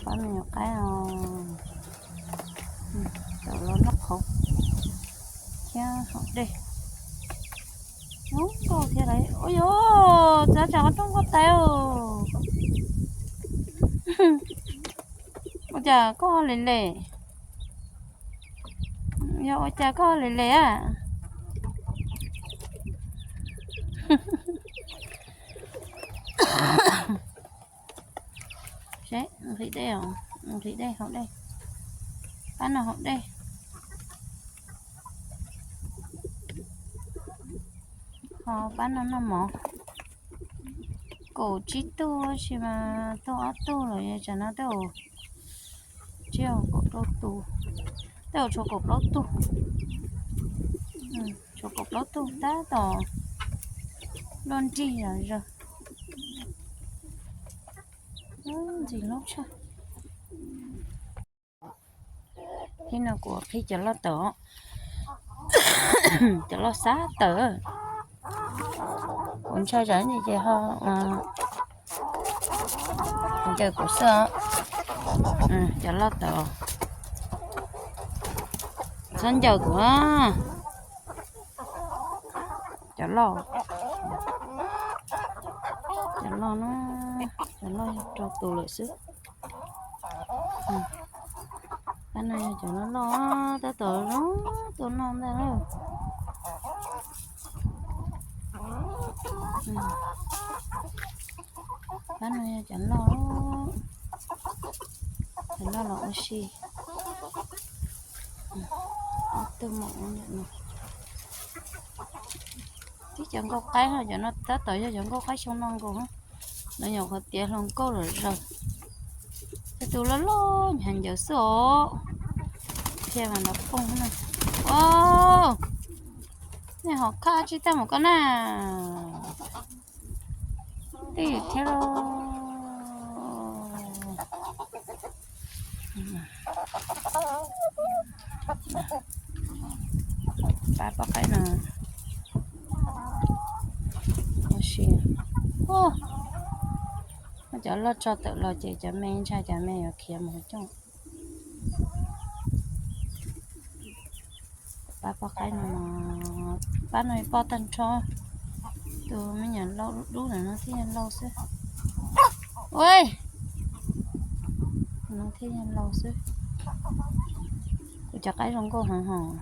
Pab me nyuam qaib os, tawm los noj qhauv thiab haus dej. Zoo nkauj thiab lauj. Ua yos, txav tsam qhov rooj nkauj tais os. Ua cas koj le le? Yog ua cas koj le le a? Seb, nqhis dej os, nqhis dej haus dej. Pab no haus dej. Ho pab no noj mov. Kaum tsib tug tab sis mas tuaj ob tug lawm, tsam no tej zaum tsib, kaum rau tus, tej zaum tshuav kaum plaub tug. Tshuav kaum plaub tug tab tom luaj nrig zom zaws. Ntxim hlub tshaj. Thib no kuv qhib cov loj tawm, cov loj xab tawm. Kuv ntshai tsam ces ho ncaws kuv xwb. Cov loj tawm, txhob ncaws kuv. Cov loj, cov loj na, cov loj rau tus lawm xwb. Pab no yog cov loj loj tab tom zoo tua noj ntag lauj. Pab no yog cov loj, cov loj los ua si. Ob tug maum no. Tib cov nkauj qaib, cov no tab tom yog cov nkauj qaib xyoo no nkaus. Lawv nyuam qhuav tiav hluas nkauj lawm zaws. Tej tus loj loj hnyav ncaws xwb os. Thiaj mas nrov pooj na. Os, nej ho khaj tsis tag mus koj na. Twb thiab lauj. Pab pob qaib no. Ua si. Cov loj tso tawm los ces cov me ntshai cov me yuav khiav mus hauv cooj. Pab pob qaib no, pab no poj tag nrho. Tus me nyuam lau dub dub ntawm no thiaj yog lau xwb. Ua, no thiaj yog lau xwb. Kuv cov qaib zoo nkauj heev hos.